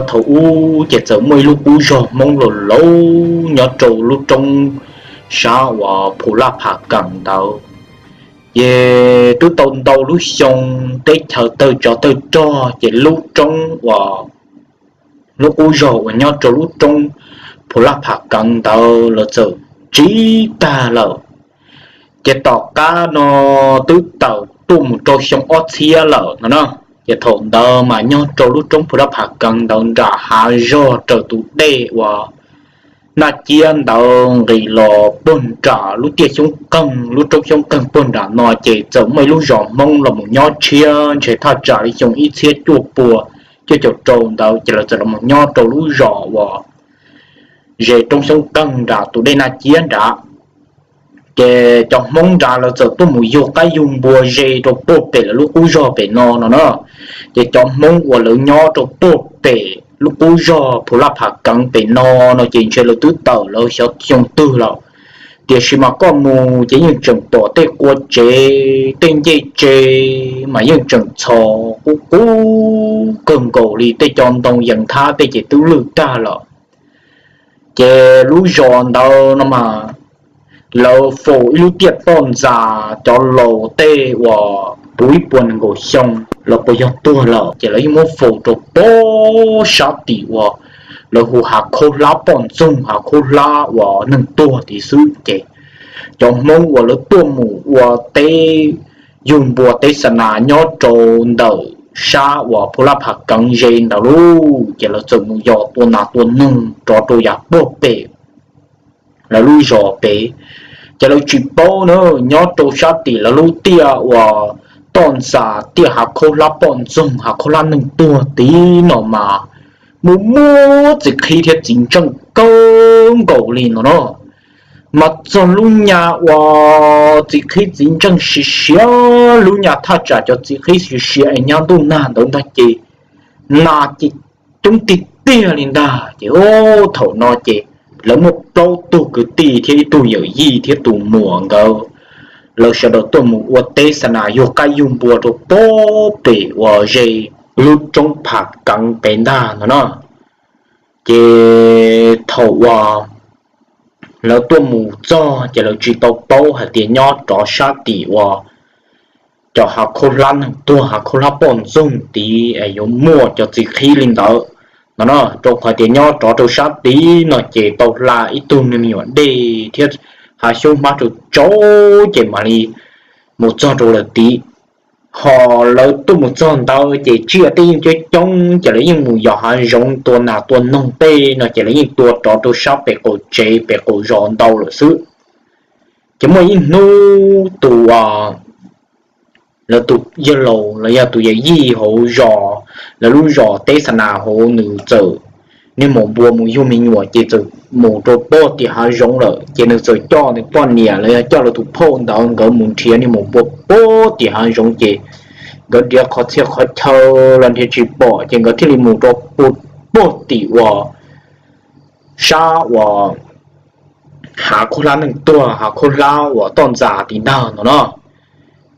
Thaum ub ces txawm muaj ib lub qub zog Hmoob laus laus nyob rau lub roob sab uas Phu Laj Pham Kees ntawd. Ces twb tau ntau lub xyoo teb chaws tawg tsov tawg rog ces lub roob uas lub qub zog uas nyob rau lub roob Phu Laj Pham Kees ntawd lawv txawm tsiv tag lawm. Ces tom qab no twb tawm tuaj mus rau xyoo ob txhiab lawm no na. Ces thaum ntawd mas nyob rau lub roob Phu Laj Pham Kees ntawd nram hav zog raws tus dej uas Naj Ciab ntawd nqis los puag nram lub tiaj Xyoob Qeeg, lub roob Xyoob Qeeg puag nram no ces txawm muaj ib lub zos Hmoob los mus nyob tshiab ntshe thaj tsam li xyoo ib txhiab cuaj pua cuaj caum rau ntawd ces lawv txawm los mus nyob rau lub zos uas ze roob Xyoob Qeeg nram tus dej Naj Ciab nrad. Ces cov Hmoob nrad lawv txawm tuaj mus yug qaib yug npua ze rau puag pem lawv lub qub zog pem no no na. Ces cov Hmoob uas lawv nyob rau puag pem lub qub zog Phu Laj Pham Kees pem no no ces ntshe lawv twb tawm lawv xyov xyoo twg lawm. Tiam sis mas koj mus ces yeej tseem pom tej qua tsev tej ncej tsev mas yeej tseem txhos qub qub kawg nkaus li, tej cov ntoo yees thab tej ces twb lwj tag lawm. Ces lub zos ntawd no mas lawv faus ib lub tiaj toj ntxas cov laus tej uas puv ib puas nees nkaum xyoo los puas yog tuag lawm ces lawv yeej muab faus rau pab sab tim uas lawv hu hav khaub hlab poj ntxoog, hav khaub hlab uas neeg tuag tid xwb. Ces cov Hmoob uas lawv tuaj mus ua teb yug npua teb xa nas nyob rau ntawm sab uas Phu Laj Pham Kees ze ntawd lauj, ces lawv txawm mus yos tua nas tua noog rov rau yav puag pem lawv lub zos pem. Ces lawv tsis paub na, nyob rau sab tim lawv lub tiaj uas toj ntxas tiaj hav khaub hlab poj ntxoog hav khaub hlab neeg tuag tid no mas muaj muaj txiv qhib thiab txiv ntseej kawg nkaus li no no. Mas txog lub nyas uas txiv qhib txiv ntseej siav siav, lub nyas thaj tsam cov txiv qhib siav siav es nyab ntuj nag ntawd ntag ces nas ces coob tiag tiag li ntag. Ces thaum no ces lawv muaj plaub tug kwv tij thiab ib tug yawm yij thiab tus muam nkawd, lawv sawv daws tuaj mus ua teb xa nas yug qaib yug npua rau puag pem uas ze lub roob Pham Kees pem ntag no na. Ces thaum uas lawv tuaj mus txog ces lawv tsis tau paub hais tias nyob rov sab tim uas cov hav khaub hlab neeg tuag hav khaub hlab poj ntxoog tid es yuav muaj cov txiv qhib li ntawd no na, rau qhov tias nyob rov rau sab tid no ces tau hla ib tug niag me nyuam dej thiab hav xyoob hmab rau tsaus ces mam li mus txog rau lawv tid. Ho lawv tuaj mus txog ntawd ces tsiaj tej yeej coob coob ces lawv yeej mus yos hav zoov tua nas tua noog tej no ces lawv yeej tua rov rau sab pem qaum tsev pem qaum zos ntau lawm xwb. Ces muaj ib hnub tus lawv tus yawg laus los yog tus yawm yij hauv zos, lawv lub zos teb xa nas hauv nws txawm niag maum npua mus yug me nyuam ces txawm mus rau puag tim hav zoov lawm ces nws txawm coj nws poj niam los yog coj lawv tus phauj ntawd nkawd mus nrhiav niag maum npua puag tim hav zoov ces nkawd nrhiav qhov txhia qhov chaw los nrhiav tsis pom ces nkawd thiaj li mus rau puag tim uas sab uas hav khaub hlab neeg tuag hav khaub hlab uas toj ntxas tim ntag no no.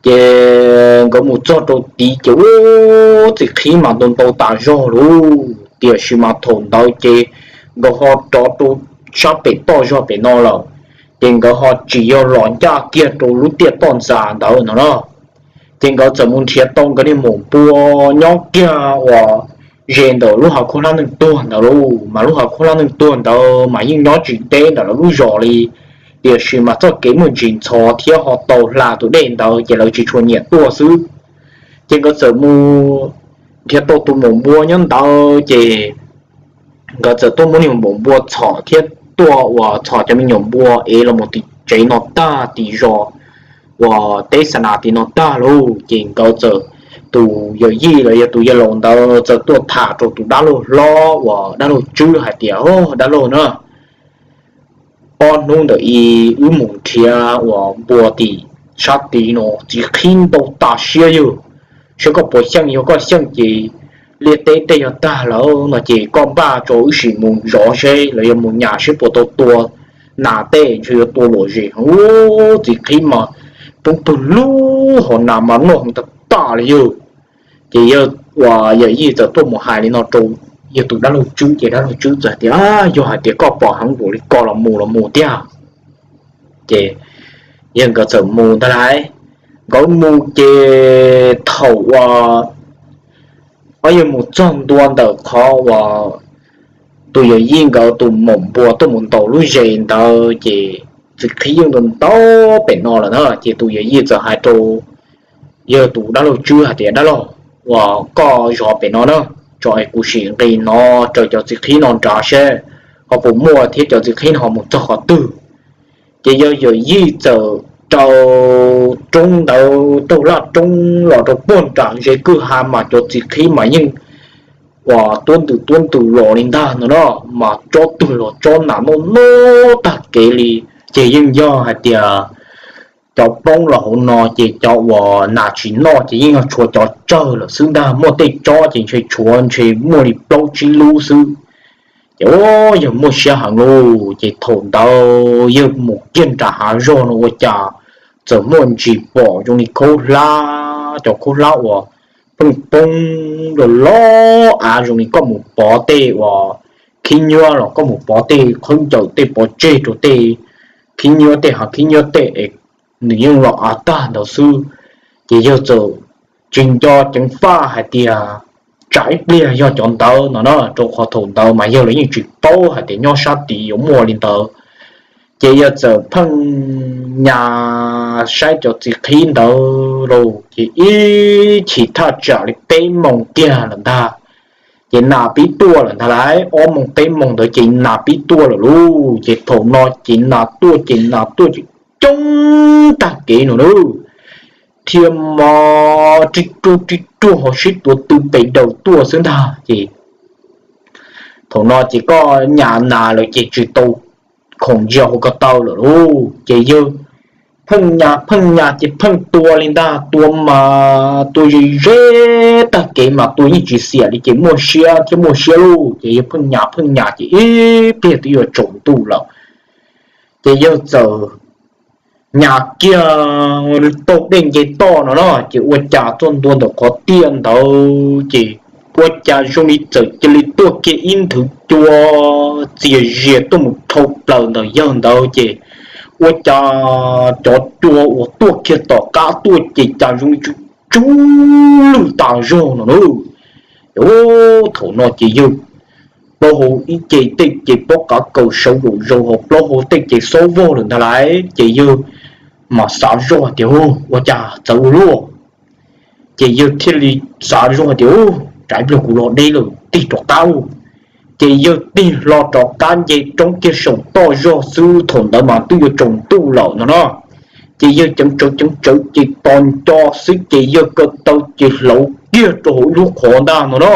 Ces nkawd mus txog rau tid ces ua txiv qhib mas ntau ntau tas zog lauj, tiam sis mas thaum ntawd ces nkawd ho rov rau sab pem toj zog pem no lawm, ces nkawd ho tsis yog los ncaj kiag rau lub tiaj toj ntxas ntawd no na. Ces nkawd txawm mus nrhiav tau nkawd niag maum npua nyob kiag uas ze ntawm lub hav khaub hlab neeg tuag ntawd lauj, mas lub hav khaub hlab neeg tuag ntawd mas yeej nyob tsis deb ntawm lawv lub zos li, tiam sis mas txoj kev muaj ntsis ntxhov thiab ho tau hla tus dej ntawd ces lawv tsis tshua nyiam tuaj xwb. Ces nkawd txawm mus nrhiav tau tus maum npua nyob ntawd ces nkawd txawm tuaj muab niag maum npua txhom thiab tuaj uas txhom cov me nyuam npua ev los mus tim tsev no tag tim zos uas teb xa nas tim no tag lauj, ces nkawd txawm, tus yawm yij los yog tus yawg laus ntawd txawm tuaj tham rau tus dab laug hlob uas dab laug Tswb hais tias, Dab laug na, ob hnub ntawm i wb mus nrhiav uas npua tim sab tid no txiv qhib ntau tas siab yug, saib koj puas xyeej, yog koj xyeej ces liaj teb tej yog tag lawm no ces koj npaj tso wb sim mus zov seb los yog mus nyas seb puas tau tua nas tej ntshe yuav tua luam zem. Ub, txiv qhib mas poob pawg lug, hos nas mas noj heev tag tag li yug. Ces yawg uas yawm yij txawm tuaj mus hais li no rau yawg tus dab laug Tswb ces dab laug Tswb txawm tias, Yog hais tias koj pom heev npaum li ko los mus los mus tiag. Ces yawg nkawd txawm mus ntag lauj. Nkawd mus ces thaum uas ob yawg mus txog ntua ntawm qhov uas tus yawm yij nkawd tus maum npua tuaj mus ntaus lub zes ntawd ces txiv qhib yeej ntau ntau pem no lawm na. Ces tus yawm yij txawm hais rau yawg tus dab laug Tswb hais tias, Dab laug, uas koj zov pem no na, tso es kuv sim nqis no raws cov txiv qhib no nrad seb ho puas muaj thiab cov txiv qhib no ho mus txog qhov twg. Ces yawg yawm yij txawm raws roob ntawd, raug laj roob los rau puag nram ze kwj ha mas cov txiv qhib mas yeej uas tuab ntws tuab ntws los li ntag no na, mas tsob twg los tsob nas noj noj tag kev li. Ces yeej yog hais tias cov poob los hauv no ces cov uas nas tsis noj ces yeej yog tshuav cov tsawg lawm xwb ntag, muaj tej tsob ces ntshe tshuav ntshe muaj li plaub tsib lub xwb. Ces ua yawg muaj siab heev lauj, ces thaum ntawd yawg mus kiag nram hav zog no ua cas txawm muaj ntsis pom zoo li khaub hlab, cov khaub hlab uas pheej poob loj loj av zoo li koj mus pov tej uas khib nyiab los koj mus pov tej khaub ncaws tej pov tseg rau tej khib nyiab tej hav khib nyiab tej es nws yeej los av tag ntawd xwb. Ces yawg txawm tsis nco ceev faj hais tias tsam ib pliag yog cov ntawd no na, rau qhov thaum ntawd mas yawg los yeej tsis paub hais tias nyob sab tid yuav muaj li ntawd. Ces yawg txawm pheej nyas saib cov txiv qhib ntawd lauj, ces ib chim thaj tsam li peb moos kiag lawm ntag, ces nas pib tuaj lawm ntag lauj. Ob moos peb moos ntawd ces nas pib tuaj lawm lauj. Ces thaum no ces nas tuaj ces nas tuaj ces coob tag kev no na, thiab mas ri ruaj ri ruaj ho sib tuav tw pes daws tuaj xwb ntag. Ces thaum no ces koj nyas nas lawm ces tsis tau khoom ntsia hauv ko taw lawm lauj. Ces yawg pheej nyas pheej nyas ces pheej tua li ntag, tua mas tua ze ze tag kev mas tua yeej tsis xiam li ces muaj siab thiab muaj siab lauj. Ces yawg pheej nyas pheej nyas ces ib pliag twb yuav tsaus ntuj lawm. Ces yawg txawm nyas kiag taug dej nce toj no na, ces ua cas txog ntua ntawm qhov tiaj ntawd ces ua cas zoo li txawm cia li tuaj kiag ib nthwv cua txias zias tuaj mus dhau plaws ntawm yawg ntawd. Ces ua cas cov cua uas tuaj kiag tom qab tuaj ces cas zoo li tsw lwj tas zog no na. Ces thaum no ces yawg plaub hau ib ce tej ces pob qav kaws sawv zaum zaus ho plaub hau tej ces xob vog lawm ntag lauj. Ces yawg mas xav zoj tias, Ua cas txawv ua luaj? Ces yawg thiaj li xav zoj tias, Tsam ib pliag kuv los deb lawm, tig rov qab lauj. Ces yawg tig hlo rov qab nce roob kiag saum toj zog xwb, thaum ntawd mas twb yuav tsaus ntuj lawm no na. Ces yawg ceev tsawv ceev tsawv ces tos nco xwb ces yawg ko taw ces hlauv kiag rau hauv ib lub qhov ntag no na.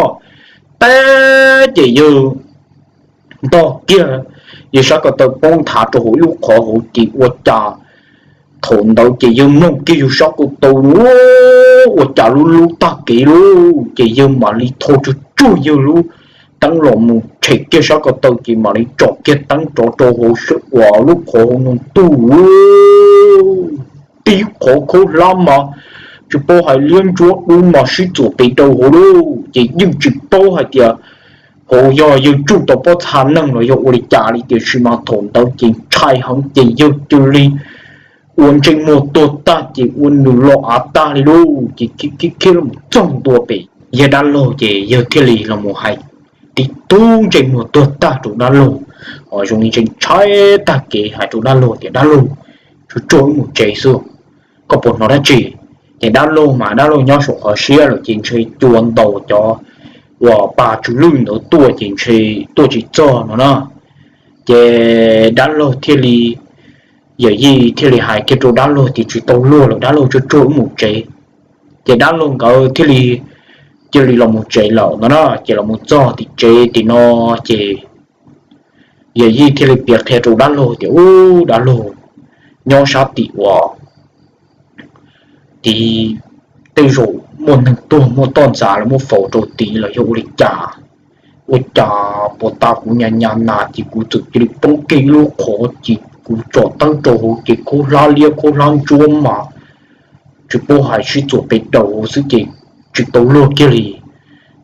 Tab ces yawg ntog kiag, yawg sab ko taw poob nthav rau hauv ib lub qhov hauv ces ua cas thaum ntawd ces yawg mloog kiag yawg sab ko taw ua cas lub lub tag kev lauj. Ces yawg mam li thau tsuag tsuag yawg lub teeb los mus tshem kiag sab ko taw ces mam li tsom kiag teeb rov rau hauv uas lub qhov hauv no tuaj, tib qhov khaub hlab mas tsis paub hais liab ntsuab dub mas sib txuam pes daws hauv lauj. Ces yeej tsis paub hais tias hauv yog yawg tsuj tau pob txha neeg los yog ua li cas li, tiam sis mas thaum ntawd ces ntshai heev ces yawg cia li ua ntsej muag tuag tag ces ua nws los av tag li lauj. Ces khiav khiav los txog ntua pem yawg dab laug ces yawg thiaj li los mus hais tib tug ntsej muag tuag tag rau dab laug, zoo li ntshai tag kev hais rau dab laug tias, Dab laug, tsuag tsuag wb mus tsev xwb, koj puas hnov dab tsi? Ces dab laug mas dab laug nyob saum qhov siab lawm ces ntshe cua ntaus cov uas pa tsw lwj ntawd tuaj ces ntshe tuaj tsis txog no na. Ces dab laug thiaj li, yawm yij thiaj li hais kiag rau dab laug tias, Tsis tau luag lawm dab laug, tsuag tsuag wb mus tsev. Ces dab laug nkawd thiaj li cia li los mus tsev lawm no na. Ces los mus txog tim tsev tim no ces yawm yij thiaj li piav qhia rau dab laug tias, Ub, dab laug, nyob sab tim uas tid tej zaum muaj neeg tuag muaj toj ntxas los muab faus rau tid los yog ua li cas, ua cas puas tas kuv nyas nyas nas ces kuv txawm cia li poob kiag ib lub qhov ces kuv tsom teeb rau hauv ces khaub hlab liab khaub hlab ntsuab mas tsis paub hais sib txuam pes daws xwb ces tsis tau luag kiag li.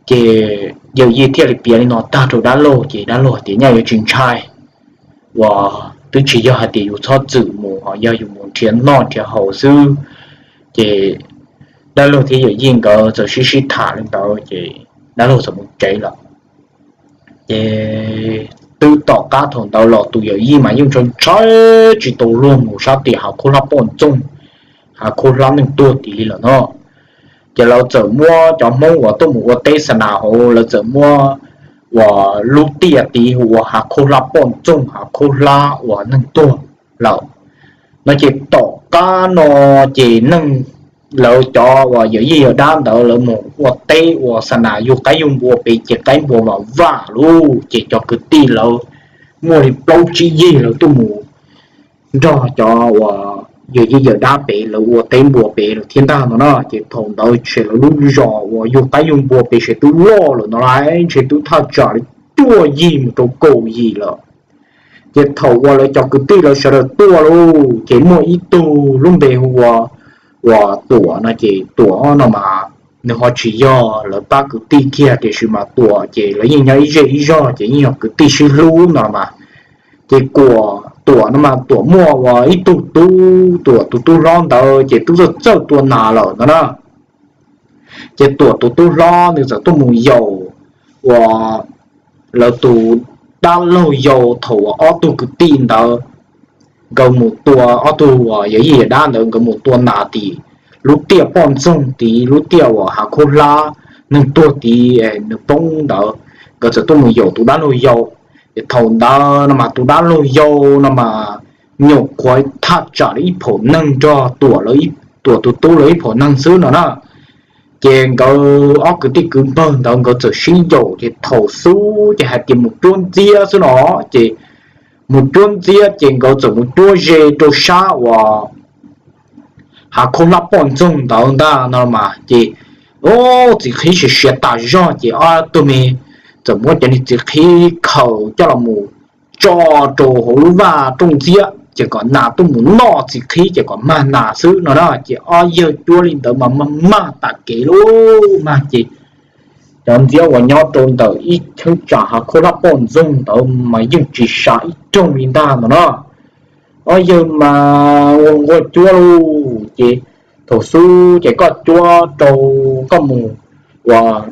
Ces yawm yij thiaj li piav li no tag rau dab laug ces dab laug tias nyaj yuav tsis ntshai, uas twb tsis yog hais tias yus txhob txwm mus, ho yog yus mus nrhiav noj nrhiav haus xwb. Ces dab laug thiab yawm yij nkawd txawm sib sib tham li ntawd ces dab laug txawm mus tsev lawm. Ces twb tom qab thaum ntawd los tus yawm yij mas yeej ntshai ntshai tsis tau luag mus sab tim hav khaub hlab poj ntxoog, hav khaub hlab neeg tuag tid li lawm no. Ces lawv txawm muab cov Hmoob uas tuaj mus ua teb xa nas hauv, lawv txawm muab uas lub tiaj tid hu ua hav khaub hlab poj ntxoog, hav khaub hlab uas neeg tuag lawm no. Ces tom qab no ces neeg, lawv cov uas yawm yij yawm dab ntawd lawv mus ua teb ua xa nas yug qaib yug npua pem ces qaib npua mas vam lawm ces cov kwv tij lawv muaj li plaub tsib yig lawv tuaj mus nrog cov uas yawm yij yawm dab pem lawv ua teb npua pem lawm thiab ntag no na. Ces thaum ntawd ces lawv lub zos uas yug qaib yug npua pem ces twb loj lawm no las, ntshe twb thaj tsam li cuaj yig mus rau kaum yim lawm. Ces thaum uas lawv cov kwv tij lawv sawv daws tuaj lauj, ces muaj ib tug lub npe hu ua, uas Tuam no. Ces Tuam no mas nws ho tsis yog lawv pab kwv tij kiag tiam sis mas Tuam ces lawv yeej nyob ib zej ib zog ces yeej yog kwv tij sib hlub no mas. Ces Tuam no mas Tuam muaj uas ib tug tub, Tuam tus tub hlob ntawd ces twb txawj txawj tua nas lawm no na. Ces Tuam tus tub hlob nws txawm tuaj mus yaum uas lawv tus dab laug yau thaum uas ob tug kwv tij ntawd nkawd mus tua, ob tug uas yawm yij yawm dab ntawd nkawd mus tua nas tim lub tiaj poj ntxoog tid, lub tiaj uas hav khaub hlab neeg tuag tid nws poob ntawd, nkawd txawm tuaj mus yaum tus dab laug yau. Ces thaum ntawd no mas tus dab laug yau no mas nyuam qhuav thaj tsam li ib phaum neeg nrog Tuam, Tuam tus tub lawv ib phaum neeg xwb no na. Ces nkawd ob kwv tij kwv npawg ntawd nkawd txawm sib yaum ces thaum xub ces hais tias mus cuab ntxiab xwb no. Ces mus cuab ntxiab ces nkawd txawm mus cuab ze rau sab uas hav khaub hlab poj ntxoog ntawd ntag no mas. Ces txiv qhib siav siav tas zog ces ob tug me txawm muab cov niag txiv qhib khaws coj los mus tso rau hauv lub vaj rooj ntxiab ces kom nas tuaj mus noj txiv qhib ces kom mag nas xwb no na. Ces ob yawg cuab li ntawd mas mag mag tas kev lub mag ces cov ntxiab uas nyob rau ntawm ib cheeb tsam hav khaub hlab poj ntxoog ntawd mas yeej tsis sav ib rooj li ntag no na. Ob yawg mas ua nqua cuab lauj ces thaum xub ces koj cuab rau, koj mus uas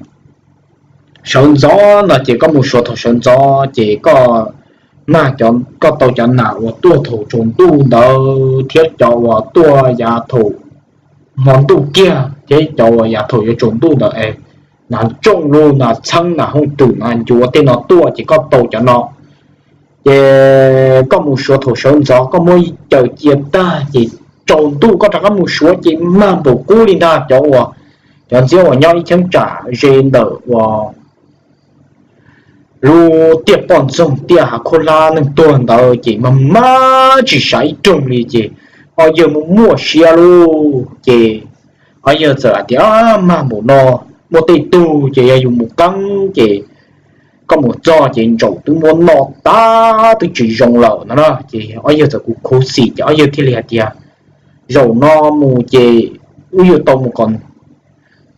sawv ntxov no ces koj mus suav thaum sawv ntxov ces koj mag, koj tau cov nas uas tuaj thaum tsaus ntuj ntawd thiab cov uas tuaj yav thaum hmo ntuj kiag thiab cov uas yav thaum yuav tsaus ntuj ntawd es nas ntsooj lub nas txheeb nas hooj twm nas ncuav tej no tuaj ces koj tau cov no. Ces koj mus suav thaum sawv ntxov koj muab caws cia tag ces tsaus ntuj koj rov qab mus suav ces mag npaum qub li ntag. Cov uas, cov ntxiab uas nyob ib cheeb tsam ze ntawm uas lub tiaj poj ntxoog tiaj hav khaub hlab neeg tuag ntawd ces mag mag tsis sav ib rooj li ces ob yawg muaj muaj siab lauj ces ob yawg txawm hais tias mag npaum no muaj tej tug ces yog yus mus qeeb ces koj mus txog ces ntsaum twb muab noj tag twb tsis zoo lawm no na. Ces ob yawg txawm kuj khuv xim ces ob yawg thiaj li hais tias zaum no mus ces wb yuav tau mus kom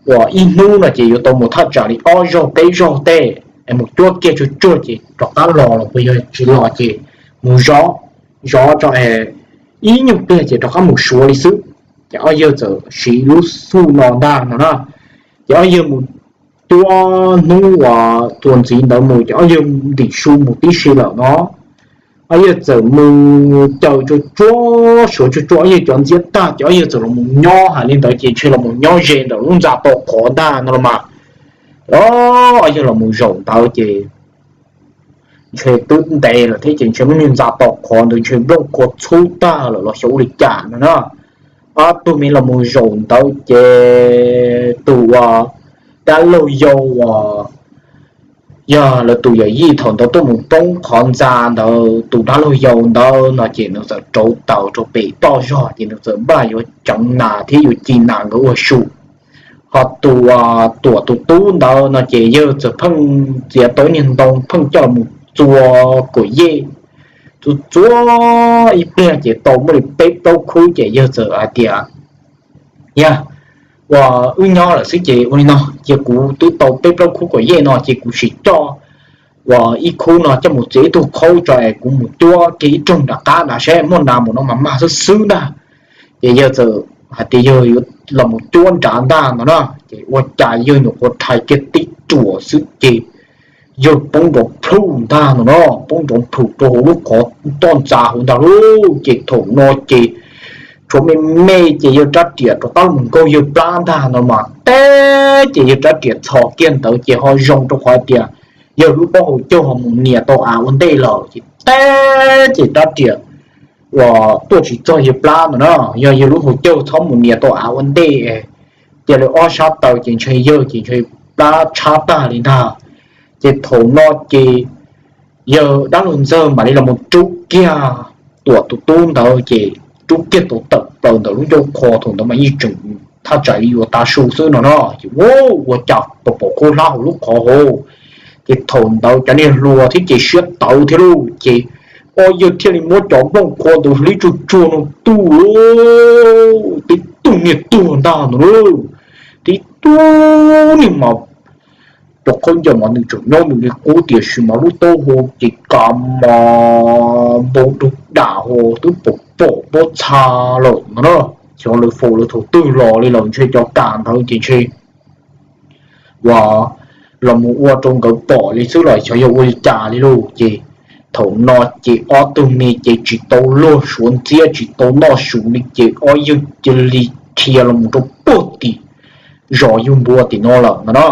uas ib hnub no ces yuav tau mus thaj tsam li ob zaug peb zaug tej es mus cuab kiag tsuag tsuag ces rov qab los los puas yog tsis los ces mus zov, zov tso es ib nyuag pliag ces rov qab mus suav li xwb. Ces ob yawg txawm siv lub xub no ntag no na. Ces ob yawg mus cuab hnub uas txuas ntxiv ntawd mus ces ob yawg ntim su mus tib si lawm no. Ob yawg txawm mus caws tsuag tsuag suav tsuag tsuag ob yawg cov ntxiab tag ces ob yawg txawm los mus nyob, hais li ntawd ces ntshe los mus nyob ze ntawm lub ntxa tau qhov ntag no los mas. Ob yawg los mus zaum ntawd ces ntshe twb ntev lawm thiab ces ntshe lub niag ntxa tau qhov ntawd ntshe nplooj qhuav txhub tag lawm los xyov ua li cas no na. Ob tug me los mus zaum ntawd ces tus uas dab laug yau uas yog lawv tus yawm yij thaum ntawd tuaj mus poob qhov ntxa ntawd, tus dab laug yau ntawd no ces nws txawm rauv taws rau pem toj zog ces nws txawm npaj yuav ceev nas thiab yuav ci nas nkawd ua su. Ho tus Tuam tus tub ntawd no ces yawg txawm pheej txiav tau ib niag ntoo pheej coj mus txua kuam yej, txua txua ib pliag ces tau muaj li peb plaub khub ces yawg txawm hais tias, yog uas wb nyob lawm xwb ces ua li no, ces kuv twb tau peb plaub khub kuam yej no ces kuv sim coj uas ib khub no coj mus txiav ib tug qhaub tso es kuv mus cuab kiag ib rooj nram qab nrad seb muaj nas mus no mas mag xwb xwb ntag. Ces yawg txawm hais tias yawg yuav los mus cuab nrad ntag no na. Ces ua cas yawg nyuam qhuav rhais kiag tib ruam xwb ces yawg poob nrov plhum ntag no na, poob nrov plhum rau hauv lub qhov toj ntxas hauv ntag lauj. Ces thaum no ces tshuav me me ces yawg rab riam rov qab mus nkaug yawg plab ntag no mas teb ces yawg rab riam txhos kiag ntawd ces ho zoo rau qhov tias yawg lub pob hauv caug ho mus nias tau av ua ntej lawm ces teb ces rab riam uas tuaj tsis txog yawg plab no na, yog yawg lub hauv caug txhob mus nias tau av ua ntej, cia li ob sab taw ces ntshe yawg ces ntshe plab tshab tag li ntag. Ces thaum no ces yawg dab laug ntxawg mam li los mus rub kiag Tuam tus tub ntawd ces rub kiag tau tawm plaws ntawm lub ncauj qhua, thaum ntawd mas yeej tseem thaj tsam yuav tav su xwb no no ces ua cas pom pom khaub hlab hauv lub qhov hauv. Ces thaum ntawd cov niag hluas thiab ces siab tawv thiab lauj ces ob yawg thiaj li muab cov nplooj qhua ntawd hlib tsuag tsuag no tuaj, tib tug niag tuag ntag ntag lauj. Tib tug niag mas pom khaub ncaws mas nws tseem nyob nws li qub tiam sis mas lub taub hau ces kav mas npau dug dam ho twb pom pom pob txha lawm no na. Xyov lawv faus lawv thaum twg los li lawm, ntshe cov kam ntawd ces ntshe uas los mus ua rau nkawd pom li xwb los xyov yog ua li cas li lauj. Ces thaum no ces ob tug me ces tsis tau luag suav ntxiab tsis tau noj su li ces ob yawg cia li dhia los mus rau puag tim zos yug npua tim no lawm no na.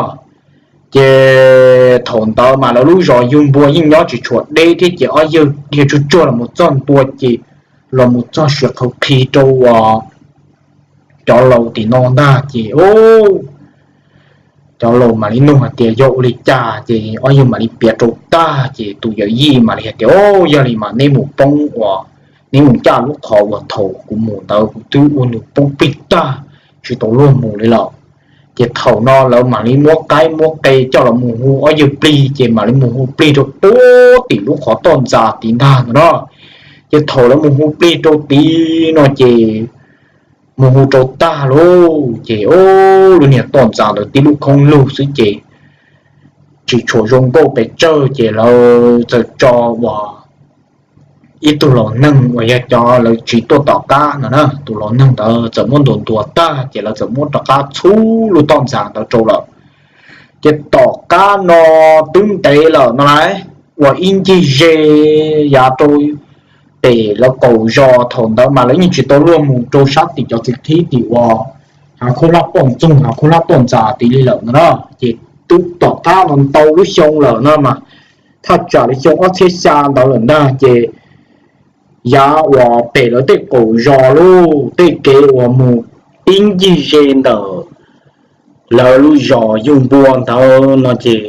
Ces thaum ntawd mas lawv lub zos yug npua yeej nyob tsis tshua deb thiab ces ob yawg dhia tsuag tsuag los mus txog ntua ces los mus txog siav qhawv qhi rau uas cov laus tim no ntag ces cov laus mam li nug hais tias yog ua li cas ces ob yawg mam li piav rau tag ces tus yawm yij mam li hais tias o, yog li mas neb mus poob uas neb mus caj lub qhov uas thaum kuv mus ntawd kuv twb ua nws poob plig tag, tsis tau luag mus li lawm. Ces thaum no lawv mam li muab qaib muab qe coj los mus hu ob yawg plig ces mam li mus hu plig rau puag tim lub qhov toj ntxas tid ntag no na. Ces thaum lawv mus hu plig rau tid no ces mus hu rau tag lauj ces lub niag toj ntxas ntawd tib lub khoob lug xwb ces tsis tshua zoo nkauj pes tsawg ces lawv txawm tso uas ib tug laus neeg uas yog cov lawv tsiv tuaj tom qab no na, tus laus neeg ntawd txawm muab ntuas ntuas tag ces lawv txawm muab rov qab txhub lub toj ntxas ntawd rau lawm. Ces tom qab no twb ntev lawm no las, uas ib ncig ze yav rau pem lawv qaum zos thaum ntawd mas lawv yeej tsis tau luag mus rau sab tim cov txiv qhib tim uas hav khaub hlab poj ntxoog hav khaub hlab toj ntxas tid li lawm no na. Ces twb tom qab no ntau lub xyoo lawm no mas thaj tsam li xyoo ob txhiab xya ntawd lawm ntag ces yav uas pem lawv tej qaum zos lub tej kev uas mus ib ncig ze ntawm lawv lub zos yug npua ntawd no ces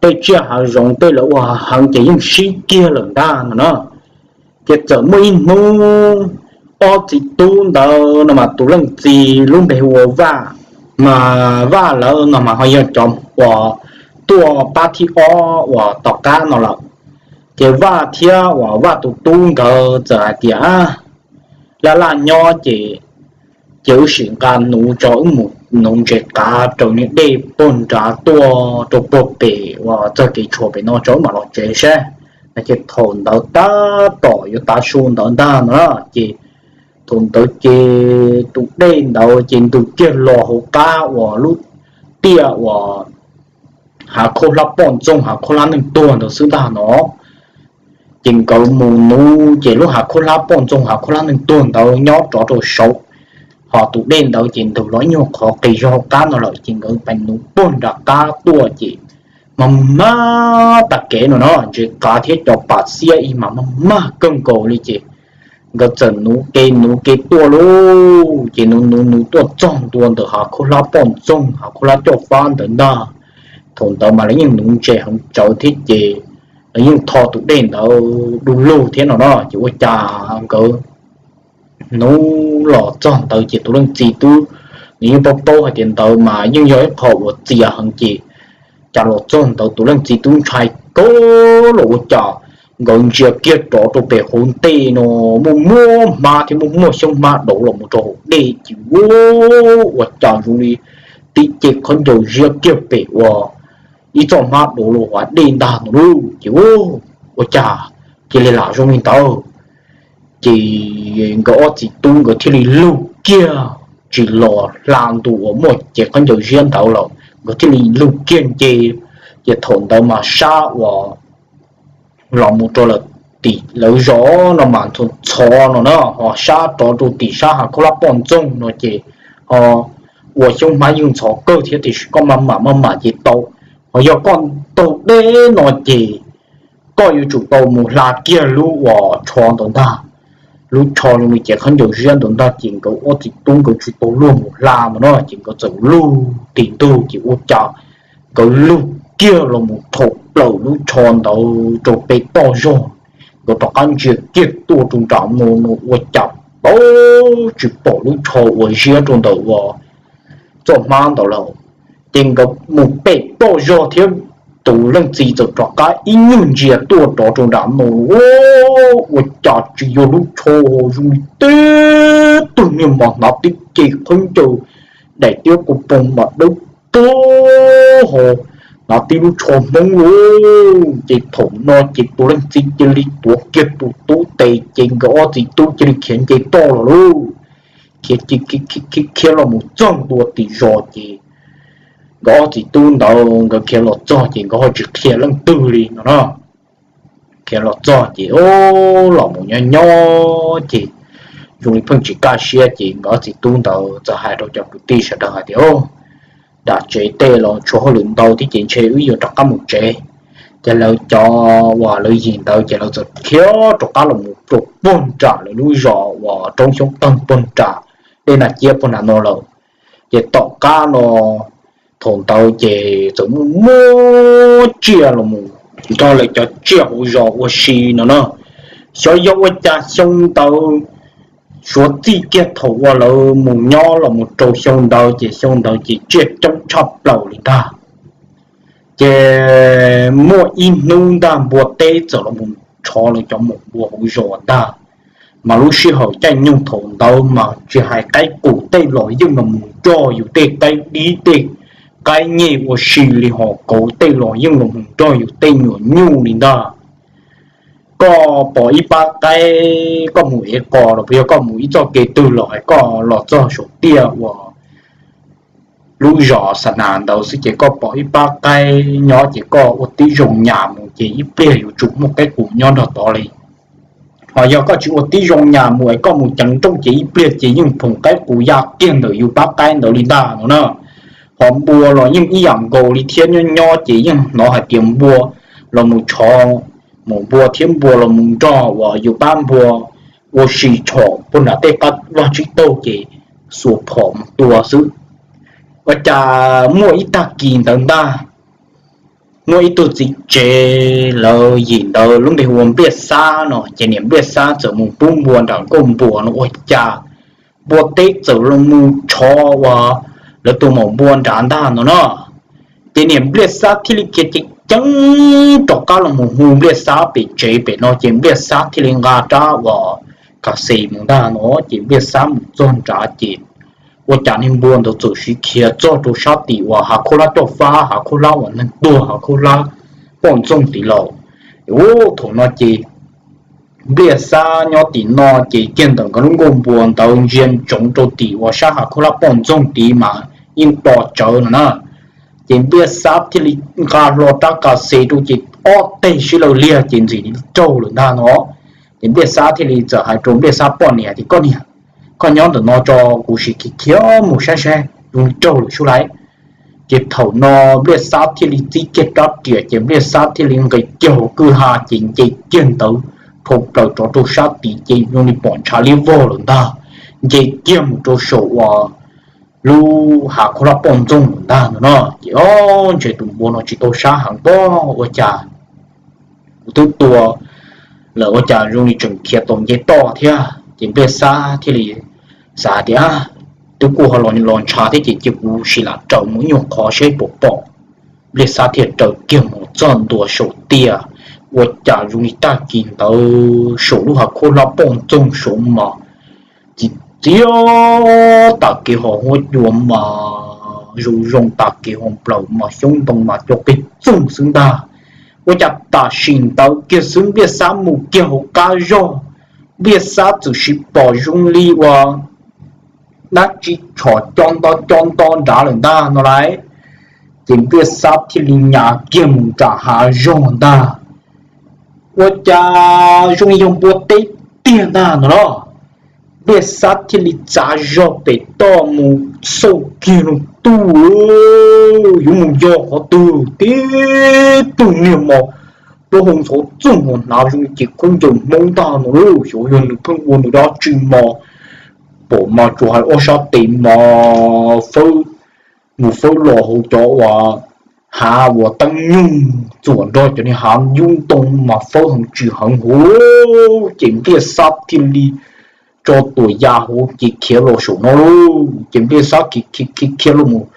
tej tsiaj hav zoov tej lawv ua heev ces yeej sib kiag lawm ntag no na. Ces txawm muaj ib hnub ob txiv tub ntawd no mas tus leej txiv lub npe hu ua Vaj, mas Vaj lawv no mas ho yog cov uas tuaj pab thib ob uas tom qab no lawm. Ces Vaj thiab uas Vaj tus tub nkawd txawm hais tias laj laj nyob ces, ces wb sim nqa nuv tso wb mus nuv ntses qav raws niag dej puag nrad tuaj rau puag pem uas txog kev tshuam pem no tso wb mam los tsev seb. Ces thaum ntawd tab tom yuav tav su ntawd ntag no ces thaum ntawd ces tus dej ntawd ces ntws kiag los hauv qab uas lub tiaj uas hav khaub hlab poj ntxoog hav khaub hlab neeg tuag ntawd xwb ntag no. Ces nkawd mus nuv ces lub hav khaub hlab poj ntxoog hav khaub hlab neeg tuag ntawd nyob rov rau saud, ho tus dej ntawd ces ntws los ib nyuag qhov qis zog hauv qab no lawm ces nkawd pais nuv puag nram qab tuaj ces mas mag tag kev no no ntses qav thiab cov pam xiab ib mas mag mag kawg nkaus li ces nkawd txawm nuv kev nuv kev tuaj lauj ces nuv nuv nuv tuaj txog ntua ntawm hav khaub hlab poj ntxoog hav khaub hlab coj fab ntawd ntag. Thaum ntawd mas lawv yeej nuv ntses heev tsawv thiab ces lawv yeej tho tus dej ntawd du lug thiab no no ces ua cas nkawd nuv los txog ntawd ces tus leej txiv tub, nws yeej paub paub hais tias ntawd mas yeej yog ib qho uas txias heev ces cas los txog ntawd tus leej txiv tub ntshai kawg los ua cas nkawd ntsia kiag rov rau pem qhov ntej no, muaj muaj hmab thiab muaj muaj xyoob hmab dauv los mus rau hauv dej ces ua cas zoo li tib ce khaub ncaws ziab kiag pem uas ib txoj hmab dauv los hauv dej ntag no lauj. Ces ua cas cia li lam zoo li ntawd. Ces nkawd ob txiv tub nkawd thiaj li lug kiag, tsis los hla ntu uas muaj cev khaub ncaws ziab ntawd lawm, nkawd thiaj li lug kiag nce. Ces thaum ntawd mas sab uas los mus rau lawm tim lawv zos no mas ntxhov ntxhov no na, ho sab rov rau tim sab hav khaub hlab poj ntxoog no ces ho ua xyoob hmab yeej ntxhov kawg thiab, tiam sis koj maj mam maj mam ces tau, ho yog koj taug deb no ces koj yuav tsum tau mus hla kiag lub uas tsho ntawd ntag. Lub tsho zoo li ces khaub ncaws ziab ntawd ntag, ces nkawd ob txiv tub nkawd tsis tau luag mus hla no na, ces nkawd txawm lug tim ntug ces ua cas nkawd lug kiag los mus thaum plaws lub tsho ntawd rau pem toj zog. Nkawd rov qab ntsia kiag tuaj rau nram no no ua cas tsis pom lub tsho uas ziab rau ntawm uas txoj hmab ntawd lawm. Ces nkawd mus pem toj zog thiab tus leej txiv txawm rov qab ib nyuag ntsia tuaj rov rau nram no, ua cas tsis yog lub tsho, zoo li tib tug niag mas hnav tib ce khaub ncaws daim tiab kuv poog mas dawb paug ho hnav tib lub tsho hmoob lauj. Ces thaum no ces tus leej txiv cia li tuav kiag tus tub tes ces nkawd ob txiv tub cia li khiav nce toj los lauj. Khiav khiav los mus txog ntua tim zos ces nkawd ob txiv tub ntawd nkawd khiav los txog ces nkawd ho tsis qhia leej twg li no na. Khiav los txog ces los mus nyob nyob ces zoo li pheej tsis kaj siab ces nkawd ob txiv tub ntawd txawm hais rau cov kwv tij sawv daws hais tias, Dam tsev tej los tshuav hauj lwm ntau thiab ces ntshe wb yuav rov qab mus tsev. Ces lawv cov uas lawv yim ntawd ces lawv txawm khiav rov qab los mus rau puag nram lawv lub zos uas roob xyoob tawg puag nram dej Naj Ciab puag nram no lawm. Ces tom qab no thaum ntawd ces txawm muaj muaj tsiaj los mus nrog lawv cov tsiaj hauv zos ua si no na. Xyov yog ua cas xyoo ntawd suav txij kiag thaum uas lawv mus nyob los mus rau xyoo ntawd ces xyoo ntawd ces tsiaj coob tshaj plaws li ntag. Ces muaj ib hnub ntag npua teb txawm los mus tshov lawv cov maum npua hauv zos ntag. Mas lub sij hawm caij nyoog thaum ntawd mas tsis hais qaib qus tej los yeej los mus nrog yus tej qaib dib tej qaib nyeg ua si li, ho kauv tej los yeej los mus nrog yus tej nyuam nyuj li ntag. Koj pom ib pab qaib koj mus ev qos los yog koj mus ib txoj kev twg los koj los txog saum tiaj uas lub zos xa nas ntawd xwb ces koj pom ib pab qaib nyob ces koj ua tib zoo nyas mus ces ib pliag yuav tsum muaj qaib qus nyob nrog tod li. Ho yog koj tsis ua tib zoo nyas mus es koj mus ceev nrooj ces ib pliag ces yeej phoom qaib qus ya kiag ntawm yus pab qaib ntawd li ntag no na. Ho npua los yeej ib yam nkaus li thiab, nyob nyob ces yeej hnov hais tias npua los mus tshov maum npua thiab npua los mus nrog uas yus pab npua ua si tshom puag nram tej qab vaj tsib taug ces xuas phom mus tua xwb. Ua cas muaj ib tag kis ntawd ntag, muaj ib tug txiv tsev lawv yim ntawd lub npe hu ua Npliaj Xab no ces niam Npliaj Xab txawm mus pub npua nram nkuaj npua no ua cas npua teb txawm los mus tshov uas lawv tus maum npua nrad ntag no no. Ces niam Npliaj Xab thiaj li khiav ceev ceev rov qab los mus hu Npliaj Xab pem tsev pem no ces Npliaj Xab thiaj li nqa rab uas kas xes mus ntag no ces Npliaj Xab mus txog nrad ces ua cas niag npua ntawd txawm siv khiav txog rau sab tim uas hav khaub hlab coj fab, hav khaub hlab uas neeg tuag, hav khaub hlab poj ntxoog tid lawm. Ua thaum no ces Npliaj Xab nyob tim no ces kiag ntawm nkawd lub nkuaj npua ntawd ntsia ntsoov rau tim uas sab hav khaub hlab poj ntxoog tid mas yeej to tsawv no na. Ces Npliaj Xab thiaj li nqa hlo rab kas xes rau ces ob teg sib law liag ces ntxim li raug lawm ntag no. Ces Npliaj Xab thiaj li txawm hais rau Npliaj Xab poj niam tias, Koj niam, koj nyob ntawm no tso, kuv sim khiav khiav mus saib saib zoo li raug lawm sub lauj. Ces thaum no Npliaj Xab thiaj li txib kiag rab riam ces Npliaj Xab thiaj li nqis kiag hauv kwj ha ces nce kiag ntawd dhau plaws rov rau sab tid ces zoo li pom ntshav liab vog lawm ntag, nce kiag mus rau saum uas lub hav khaub hlab poj ntxoog lawm ntag no no. Ces o, ntshe tus npua no tsis tau sab heev pob, ua cas kuv twb tua lawm ua cas zoo li tseem khiav tau nce toj thiab. Ces Npliaj Xab thiaj li xav tias, Twb kuj ho los ntshav thiab ces cia kuv sim lam raws mus ib nyuag qhov seb puas pom. Npliaj Xab thiaj raws kiag mus txog ntua saum tiaj, Ua cas zoo li tag kis ntawd saum lub hav khuab hlab poj ntxoog saud mas txiv txiab tas kev ho huab cua mas zoo zoo tas kev ho nplawm mas xyoob ntoo mas cov qig txoog xwb ntag. Ua cas tam sim ntawd kiag xwb Npliaj Xab mus kiag hauv qab zog, Npliaj Xab txawm sis pom zoo li uas dab tsi tshom co nto co nto nrad lawm ntag no lauj. Ces Npliaj Xab thiaj li nyas kiag mus nram hav zog ntag. Ua cas zoo li yog npua teb tiag ntag no los. Npliaj Xab thiaj li txav zog pem toj mus xauj kiag no tuj, yuav mus yog qhov twg tib tug niag mos plaub hau ntxhov txoog hnav zoo li ces khaub ncaws Hmoob ntag no lauj. Xyov yog nws pheej ua nws dab tsi mos, pom mas tsuas hais ob sab tes mas fawb mus fawb los hauv cov uas hav uas teeb nyug txuam nrog cov niag hav yub ntoo mas fawb heev tsis heev hauv. Ces Npliaj Xab thiaj li tso tuam ya hauv ces khiav los saum no lauj. Ces Npliaj Xab khiav khiav khiav los mus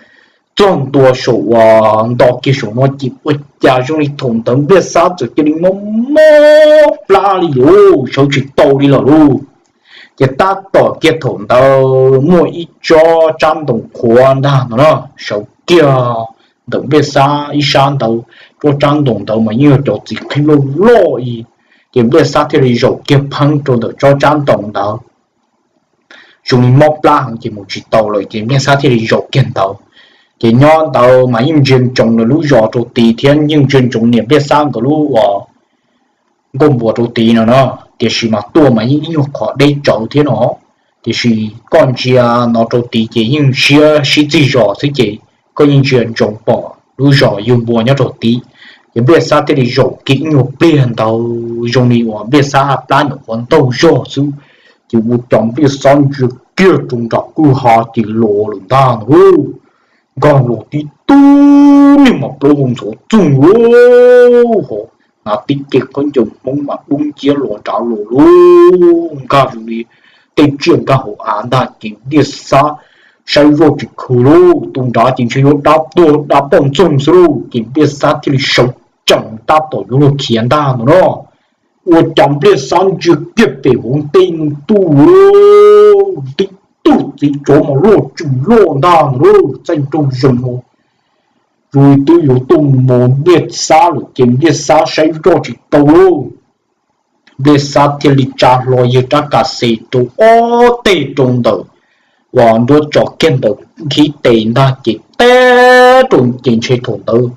txog ntua saum uas nto kiag saum no ces ua cas zoo li thaum ntawd Npliaj Xab txawm cia li mob mob plab li lauj, sawv tsis tau li lawm lauj. Ces tab tom kiag thaum ntawd muaj ib tsob tsab ntoo qhuav ntag no na, sawv kiag ntawm Npliaj Xab ib sab ntawd. Tsob tsab ntoo ntawd mas yeej yog cov txiv qhib loj loj li. Ces Npliaj Xab thiaj li zaum kiag pheeb rau ntawm tsob tsab ntoo ntawd. Zoo li mob plab heev ces mus tsis tau lawm ces Npliaj Xab thiaj li zaum kiag ntawd. Ces nyob ntawd mas yeej ntsia ntsoov lawv lub zos rau tid thiab yeej ntsia ntsoov niam Npliaj Xab nkawd lub uas nkauj npua rau tid no na. Tiam sis mas tuaj mas yeej ib nyuag qhov deb tsawv thiab no. Tiam sis koj ntsia no rau tid ces yeej siab sib txig zos xwb ces koj yeej ntsia ntsoov pom lub zos yug npua nyob rau tid. Ces Npliaj Xab thiaj li zaum kiag ib nyuag pliag ntawd zoo li uas Npliaj Xab plab nyuam qhuav ntaug zog xwb, ces ua cas Npliaj Xab ntsia kiag rau nram kwj ha ces los lawm ntag no. Nkag los tib tug niag mas plaub hau ntxhov txoog lauj, hnav tib ce khaub ncaws Hmoob mas dub nciab los nrad los lauj, nkag zoo li tej tsiaj nkag hauv av ntag ces Npliaj Xab saib zoj tsis khw lauj, tus nrad ces ntshe yuav dab tuag dab poj ntxoog xwb lauj. Ces Npliaj Xab thiaj li sawv tsees tab tom yuav luag khiav ntag no na. Ua cas Npliaj Xab ntsia kiag pem hauv ntej no tuj, tib tug txiv tsov mas loj tsis loj ntag no lauj, txaij nraug zees no, zoo li twb yuav tuaj mus mos Npliaj Xab lawm ces Npliaj Xab saib zoj tsis tau lauj. Npliaj Xab thiaj li tsa hlo yawg rab kas xes rau ob teg rau ntawm uas nruab tso kiag ntawm nkhib tes ntag ces teb rau ces ntshe thaum ntawd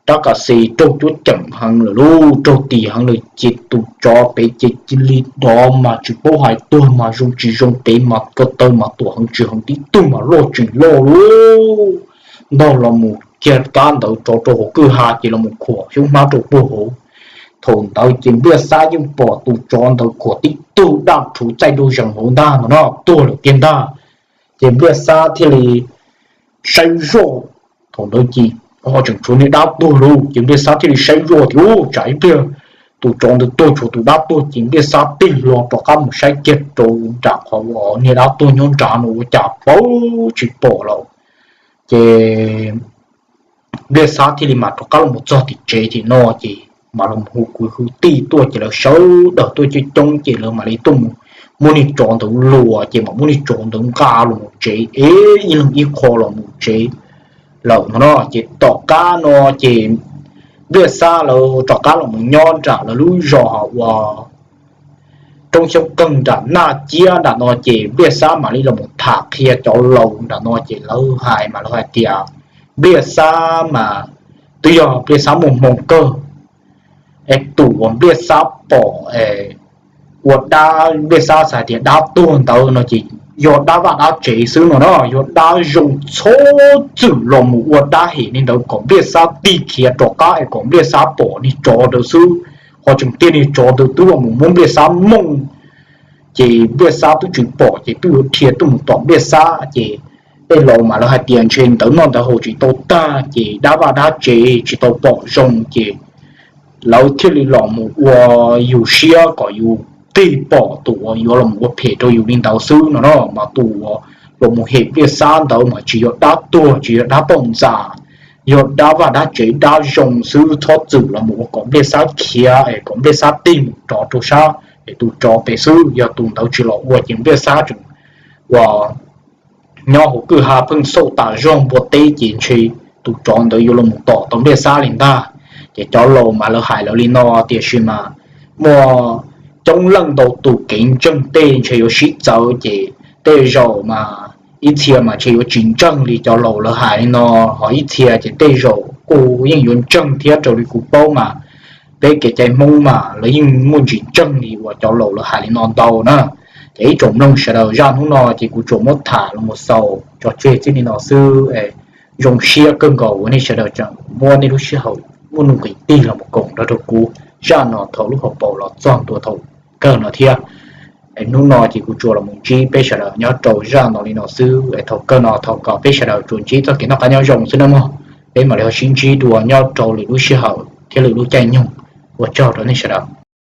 rab kas xes raug cuab ceem heev lawm lauj, raug tis heev lawm ces tus tsov pem ces cia li dov mas tsis paub hais tuag mas zoo tsis zoo, pem mas ko taw mas tuam heev tsis heev, tib tug mas loj tsis loj lauj. Ntog los mus kiag kab ntawd tsov rau hauv kwj ha ces los mus khuam xyoob hmab rau puag hauv. Thaum ntawd ces Npliaj Xab yeej pom tus tsov ntawd khuam tib tug daj rhuv txaij nraug zees hauv ntag no na, tuag lawm tiag ntag. Ces Npliaj Xab thiaj li saib zoj, thaum ntawd ces ho tseem tshuav niag dab tuag lauj, ces Npliaj Xab thiaj li saib zoj tias ub tsam ib pliag tus tsov ntawd tuag tshuav tus dab tuag ces Npliaj Xab tig hlo rov qab mus saib kiag rau nram qhov uas niag dab tuag nyob nrad no ua cas paub tsis pom lawm. Ces Npliaj Xab thiaj li mam rov qab los txog tim tsev ces no ces mam los hu kwv hu tij tuaj ces lawv sawv daws tuaj coob coob ces lawv mam li tuaj mus muab niag tsov ntawd luas ces mam muab niag tsov ntawd nqa los mus tsev es ib leeg ib qho los mus tsev lawm no na. Ces tom qab no ces Npliaj Xab lawv rov qab los mus nyob nram lawv lub zos ua roob xyoob kawg nram Naj Ciab nram no ces Npliaj Xab mam li los mus tham qhia cov laus nram no ces lawv hais mas lawv hais tias Npliaj Xab mas twb yog Npliaj Xab muaj hmoo kawg es tus uas Npliaj Xab pom ua dab, Npliaj Xab xav tias dab tuag ntawd no ces yog dab vaj dab tsev xwb no na, yog dab zoo txhob txwm los mus ua dab hem li ntawd kom Npliaj Xab tig khiav rov qab es kom Npliaj Xab pom niag tsov ntawd xwb. Ho tseem tiag niag tsov ntawd twb los mus muab Npliaj Xab mooj ces Npliaj Xab twb tsis pom ces twb yuav dhia tuaj mus tom Npliaj Xab ces tej laus mas lawv hais tias ntshe ntawv noj ntawv haus tsis tau tag ces dab vaj dab tsev tsis tau pom zoo ces lawv thiaj li los mus ua yus siab kom yus tig pom tus uas yuav los mus ua phem rau yus li ntawd xwb no na. Mas tus uas los mus hem Npliaj Xab ntawd mas tsis yog dab tuag tsis yog dab poj ntxas, yog dab vaj dab tsev dab zoo xwb, txhob txwm los mus ua kom npliaj xab khiav es kom npliaj xab tig mus rov rau sab es tus tsov pem xwb. Yog tus ntawd tsis los ua ces npliaj xab tseem uas nyob hauv kwj ha pheej xauj tas zog npua teb ces ntshe tus tsov ntawd yuav los tom tau npliaj xab li ntag. Ces cov laus mas lawv hais lawv li no, tiam sis mas muaj coob leej ntau tus kev ntseeg tej ntshe yuav sib txawv, ces tej zaum mas ib txhia mas ntshe yuav tsis ntseeg li cov laus lawv hais li no, ho ib txhia ces tej zaum kuj yeej yuav ntseeg thiab. Raws li kuv paub mas peb kev cai Hmoob mas lawv yeej muaj ntsis ntseeg li uas cov laus lawv hais li no ntau na. Ces ib tsoom mloog sawv daws, zaj hnub no ces kuv tsuas muab tham los mus xaus tso tseg txij li no xwb. Zoo siab kawg nkaus uas nej sawv daws tseem muab nej lub sij hawm muaj nuj nqis tig los mus koom nrog rau kuv zaj no thaum lub hauv paus los txog ntua thaum kawg no thiab. Hnub no ces kuv tsuas los mus ntsib peb sawv daws nyob rau zaj no li no xwb. Thaum kawg no thov kom peb sawv daws tsuas ntsib txoj kev noj qab nyob zoo xwb nawb mog. Peb mam li ho sib ntsib dua nyob rau lwm lub sij hawm thiab lwm lub caij nyoog. Ua tsaug rau nej sawv daws.